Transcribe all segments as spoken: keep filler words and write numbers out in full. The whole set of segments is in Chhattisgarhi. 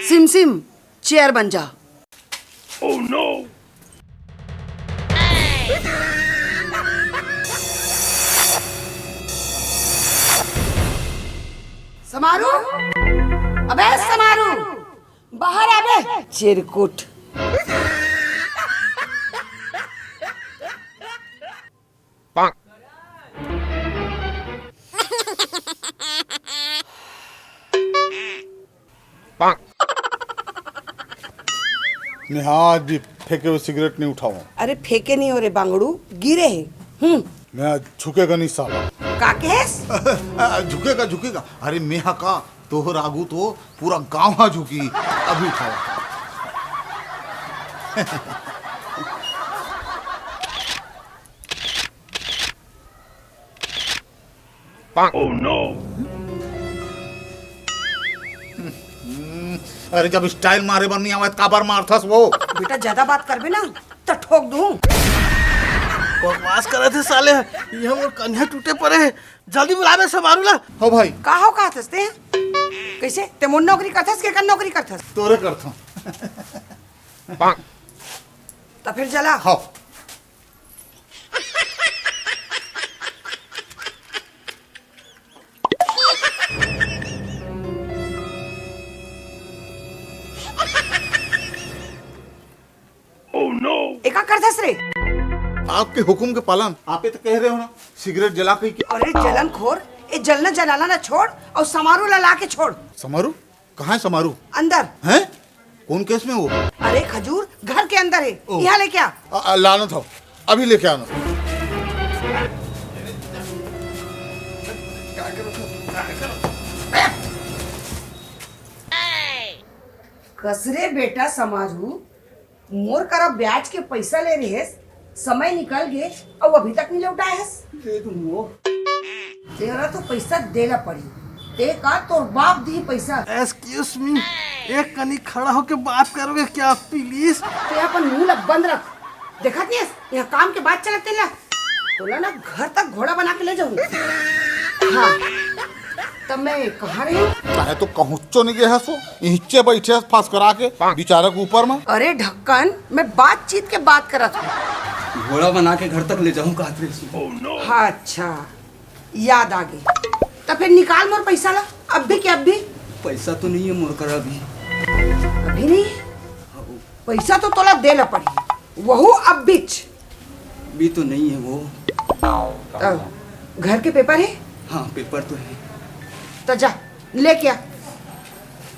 सिम सिम, चेयर बन जा। समारू, अबे समारू, बाहर आ बे, चिरकुट। मेहा आज भी फेंके हुए सिगरेट नहीं उठाऊं। अरे फेंके नहीं हो रे बांगड़ू, गिरे हे। हम्म। मेहा झुकेगा नहीं साला। का कहेस? झुकेगा, झुकेगा। अरे मेहा का, तोहर आगू तो पूरा गांव हा झुकी। अभी उठाओ। अरे, जब स्टाइल मारे बर नहीं आवत, काबर मारथस वो? बेटा, ज्यादा बात करबे ना, त ठोक दूं। बकवास करत हे साले, ये मोर कन्या टूटे पड़े हे। जल्दी बुलाबे समारू ला। हो भाई। का हो, का थस ते? कैसे? ते मोर नौकरी करथस के कर नौकरी करथस? तोरे करथों। त फिर जला। हाँ। एका करथस रे? आपके हुक्म के पालन। आपे तो कह रहे हो ना, सिगरेट जला कही के। अरे जलनखोर, ए जलना जलाना ना छोड़ अउ समारू ला ला के छोड़। समारू? कहाँ है समारू? अंदर। हैं? कौन केस में वो? अरे खजूर, घर के अंदर है। ओ। यहाँ लेके आ। आ, आ, लाना था, अभी लेके आना। कसरे बेटा समारू, मोर करा ब्याज के पैसा ले रहेस, समय निकल गे, अउ अभी तक नहीं लौटाए हस। दे दूंगो। तेरा तो पैसा देला पड़ी। ते का तोर बाप दी पैसा? Excuse me, एक कनी खड़ा होके बात करोगे क्या, please? ते अपन मुंह ला बंद रख। देखत नहीं हस, यहाँ काम के बात चलत तेला। तोला ना घर तक घोड़ा बना के ले जाऊं। हाँ, तब मैं कहाँ रही? काहे तो कहूँचो नहीं गया सो, इहिच्चे बैठे फंस करा के बेचारा के ऊपर में। अरे ढक्कन, मैं बातचीत के बात करत हूँ। घोड़ा बना के घर तक ले जाऊं कहत रहे। हाँ, अच्छा, याद आ गई। तो फिर निकाल मोर पैसा ला, अब भी के अब भी। पैसा तो नहीं है मोर करा अभी। अभी नहीं है? पैसा तो तोला देला पड़ी, वहू अब बीच। भी तो नहीं है वो। अ, घर के पेपर है? हाँ, पेपर तो है। तो जा, लेके आ।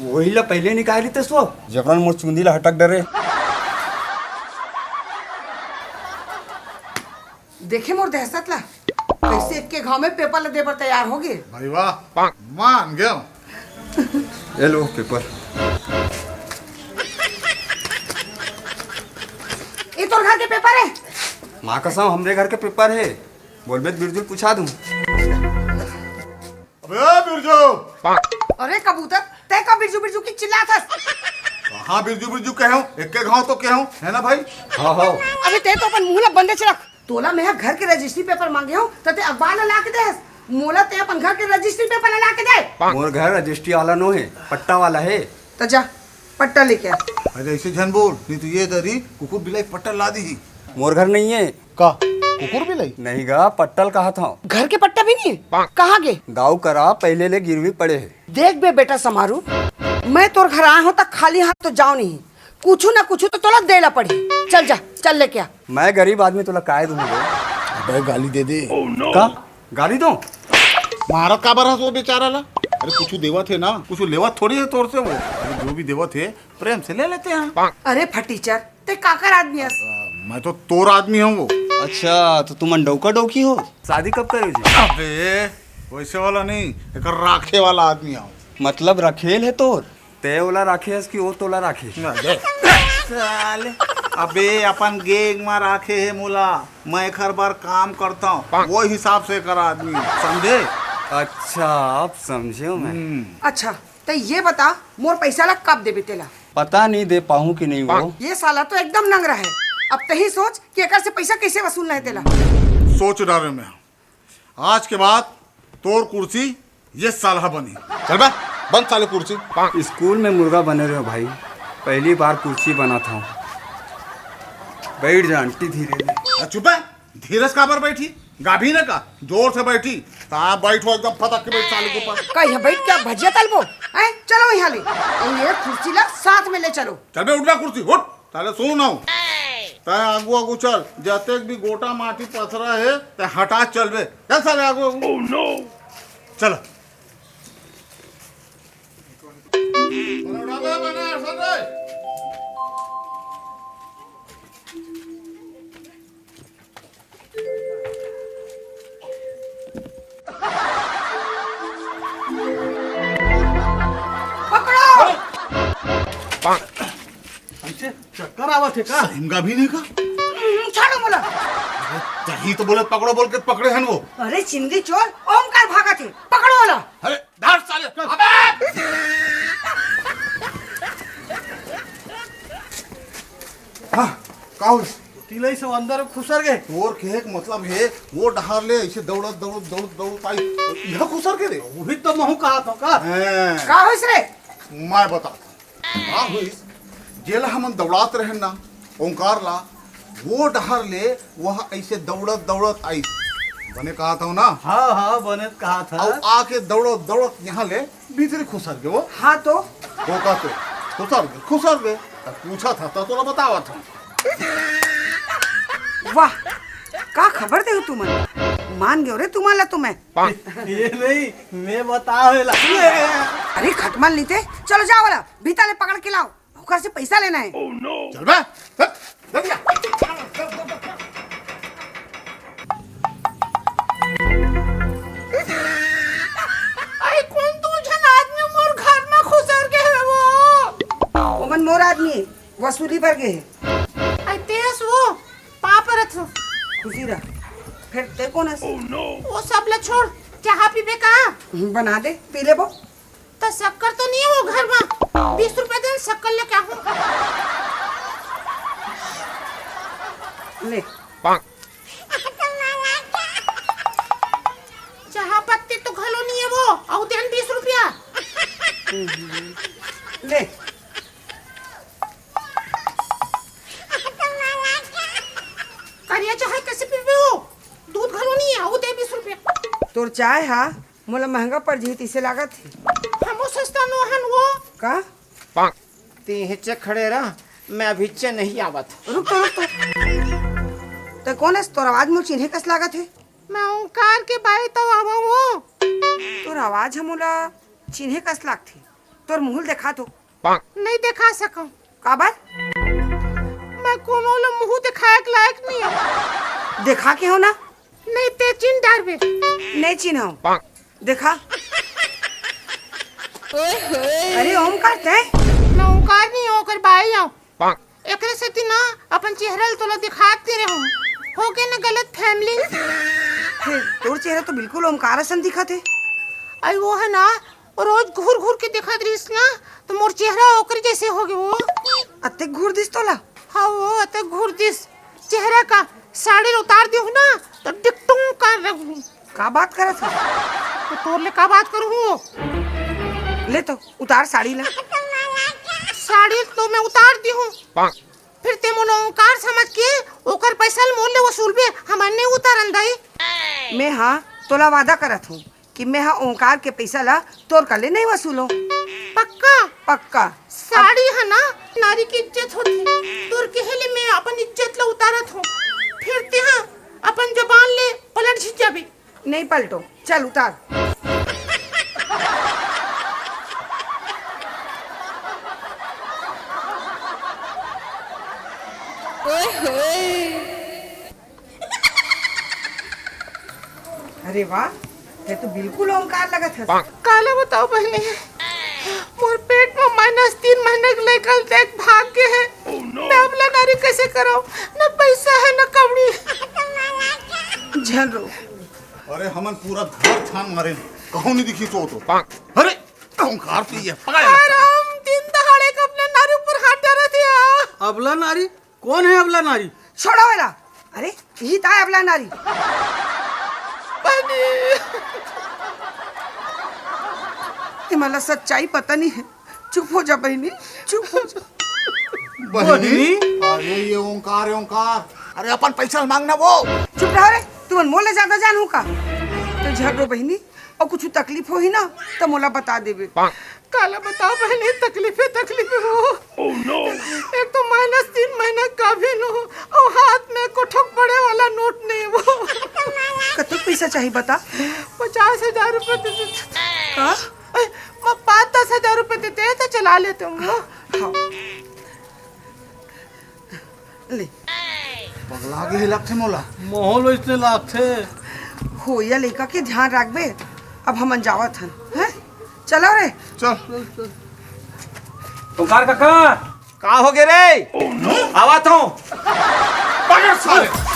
वही ला पहले निकाली तो सो। जबरन मोर चुंदी ला हटक डरे। देखे मोर दहशत ला, कैसे एक के घाव में पेपर ला दे बर तैयार हो गए। भाई वाह, मान गया। ये लो पेपर। ये तोर घर के पेपर है? माँ कसम, हमरे घर के पेपर है। बोलबे त बिरजू ल पूछा दूं। अबे बिरजू! अरे कबूतर, तै का बिरजू बिरजू की चिल्लात हस? कहाँ बिरजू बिरजू कहे हूँ? एक के घाव तो कहे हूँ, है ना भाई? हाँ, हाँ। अबे तै तो अपन मुंह ला बंदे च रख। तोला मैं घर के रजिस्ट्री पेपर मांगे हूँ, त तै अखबार ला ला के देस। मोला तै अपन घर के रजिस्ट्री पेपर ला, ला के दे। मोर घर रजिस्ट्री वाला नो है, पट्टा वाला है। त जा, पट्टा लेके आ। अरे ऐसे झन बोल, नहीं तो ये दरी कुकुर बिलाई पट्टा ला दी। मोर घर नहीं है। का? कुकुर बिलाई? नहीं गा, पट्टा ल कहा था। घर के पट्टा भी नहीं? कहाँ गे? गाँव करा पहले ले गिरवी पड़े है। देख बे बेटा समारू, मैं तोर घर आए हूँ त खाली हाथ तो जाओ नहीं, कुछ ना कुछ तो तोला देला पड़ी। चल जा, चल लेके आ। मैं गरीब आदमी, तोला काय दूंगा? अबे गाली दे दे। का? गाली दो? मारत काबर हस वो बेचारा ला? अरे कुछ देवत है ना, कुछ लेवत थोड़ी है तोर से वो। अरे जो भी देवत है प्रेम से ले लेते हैं। अरे फटीचर, ते काकर आदमी हस? अ, मैं तो तोर आदमी हूँ वो। अच्छा, तो तुम डौका डौकी हो? शादी कब करोगे? अबे वैसे वाला नहीं, एक राखे वाला आदमी हूँ। मतलब रखेल है तोर? ते ओला राखे हस कि ओ तोला राखे? अबे, साले, अबे अपन गैंग मा राखे है मोला, मैं एकर बर काम करता हूँ, वो हिसाब से एकर आदमी, समझे? अच्छा, अब समझे हूँ मैं। हम्म। अच्छा, त ये बता, मोर पैसा ला कब देबे तेला? पता नहीं दे पाहूँ कि नहीं वो। ये साला तो एकदम नंगरा है। अब तही सोच कि एकर से पैसा कैसे वसूलना है तेला। सोच डारे मैं, आज के बाद तोर कुर्सी ये साल हा बनी। चल बे। बंद साले कुर्सी। स्कूल में मुर्गा बने रहे हो भाई, पहली बार कुर्सी बना था। बैठ जा आंटी धीरे ले। आ, चुप है। धीरज काबर बैठी? गाभी ने का? जोर से बैठी। ता बैठो एकदम फटक के बैठ साले के ऊपर। का यहाँ बैठ के आप भजिया तलबो? हैं? चलो यहाँ ले। और ये कुर्सी ला साथ में ले चलो। चल बे, उठ ना कुर्सी, उठ। साले सुन ना। तै आगू आगू चल, जतेक भी गोटा माटी पथरा है, तै हटा चल बे। चल साले आगू आगू। चल। पकड़ो। ऐसे चक्कर आवत हे का? सही में गाभिन हे का? हम्म, छाड़ो मोला। अरे, तही तो बोले पकड़ो बोल के पकड़े हन वो। अरे चिंदी चोर, ओमकार भागत हे, पकड़ो ओला। अरे धर साले। अबे! हाँ, का होइस? तिलई से अंदर खुसर गे। तोर कहे के मतलब हे, वो डहार ले ऐसे दौड़त, दौड़त, दौड़त, दौड़त आई, इहाँ खुसर गे रे। वही तो महू कहा था का? हैं। का होइस रे? मैं बता। का होइस? जेला हमन दौड़ात रहेन ना, ओंकार ला, वो डहार ले वह ऐसे दौड़त, दौड़त आई। बने कहा था ना? हाँ, हाँ, बने कहा था। अउ आके दौड़त, दौड़त यहाँ ले भीतरी खुसर गे वो। हाँ तो? वो का तो खुसर गे, खुसर गे। तब पूछा था तो तोला बतावा था। वाह, का खबर दे हो तुमन? मान गयो रे तुमन ला तो मैं। ये नहीं, मैं बतावे ला। अरे खटमल नीते, चलो जाओ वाला, भीतर ले पकड़ के लाओ, ओकर से पैसा लेना है। चल बे, चल, चल जा। अरे कोन दू झन आदमी मोर घर में खुसर के हे वो? ओमन मोर आदमी हे, वसूली बर गे हे। अरे तेस वो पाप रथ। खुशी रह। फिर ते कोन हस? वो सब ला छोड़, चाहा पीबे का? बना दे, पी लेबो। त शक्कर तो नहीं हे वो घर में, बीस रुपया देन शक्कर लेके आहूं। ले। चाहा पत्ती तो घलो नहीं हे वो, अउ देन बीस रुपया। ले। करिया चाहा कैसे पीबे वो? दूध घलो नहीं हे, अउ दे बीस रुपया। तोर चाय हा मोला महंगा पड़ जही तइसे लागत हे। हमो सस्ता नो हन वो। का? तेहेचे खड़े रह, मैं अभीचे नहीं आवत। रुक तो, रुक तो। ते कोन हस? तोर आवाज मोर चिन्हे कस लागत हे। मैं ओंकार के बाई तो आवा वो। तोर आवाज ह मोला चिन्हे कस लागथे। तोर मुंह ल देखा तो। नहीं देखा सकूं। काबर? मैं कोनो ल मुंह दिखाए के लायक नहीं हूं। देखा के हो ना? नहीं ते चिन्ह डारबे। नहीं चिन्हव। देखा। अरे ओमकार ते? मैं ओमकार नहीं हूं, ओकर बाई हूं। एकरे सेती ना अपन चेहरा ल तोला दिखात नहीं रहूं। हो गे ना गलत फहमी। हे, तोर चेहरा तो बिल्कुल ओमकार असन दिखत हे। अरे वो हे ना, रोज घूर घूर के देखत रहिस ना, तो मोर चेहरा ओकर जैसे हो गे वो। अतेक घूर दिस तोला? हाँ, वो अतेक घूर दिस। चेहरा का साड़ी ल उतार दिहूं ना, तो डिकटुम कर रहूं। का बात करत हस? तो तोर ले का बात करूं? ले तो उतार साड़ी ला। साड़ी तो मैं उतार दिहूं, फिर ते मोला ओंकार समझ के ओकर पैसा ल मोर ले वसूलबे, हमन नहीं उतारन दाई। मैं हा तोला वादा करत हूं कि मैं हा ओंकार के पैसा ला तोर कर ले नहीं वसूलों। पक्का? पक्का। साड़ी हे ना, नारी की इज्जत होथे, तोर कहे ले मैं अपन इज्जत ला उतारत हूं, फिर ते हा अपन जबान ले पलट झिक जाबे। नहीं पलटों, चल उतार। अरे वाह, ते तो बिल्कुल ओमकार लगत हस। काला बताओ बहिनी, मोर पेट में माइनस तीन महीना के लइका ल देख भाग गे हे। मैं अबला नारी कैसे करव? न पैसा हे, न कौड़ी। झन रो। अरे हमन पूरा घर छान मारेन, कहूं नहीं दिखिस वो तो। अरे ओंकार तो ये पकड़ ले। अरे हम दिन दहाड़े के अपने नारी ऊपर हाथ डारत हे। अबला नारी? कोन हे अबला नारी? छोड़ो एला। अरे इही ताय अबला नारी। बहिनी। ए, मला सच्चाई पता नहीं है। चुप हो जा बहिनी, चुप हो जा। बहिनी? अरे ये ओंकार, ओंकार, अरे अपन पैसा मांगना वो। चुप रहा रे, तुमन मोला ज्यादा जानहू का? तो झट रो बहिनी, अउ कुछ तकलीफ होही ना त मोला बता देबे। काला बताओ बहिनी, तकलीफे तकलीफे हो। एक तो माइनस तीन महीना का भी नो, अउ हाथ में कोठक पड़े वाला नोट नहीं वो। कतक पैसा चाहिए बता? पचास हजार रुपए दे दे। का? ए, म-, पाँच दस हजार रुपए देते हैं तो चला लेते हम वो। हाँ। ले। पगला गे हे लगथे मोला। माहौल वैसने लागथे। हो या लइका के ध्यान रखबे। अब हमन जावत हन, हैं? चलो रे। चल। ओंकार काका। का हो गे रे? आवत हूँ। पकड़ साले।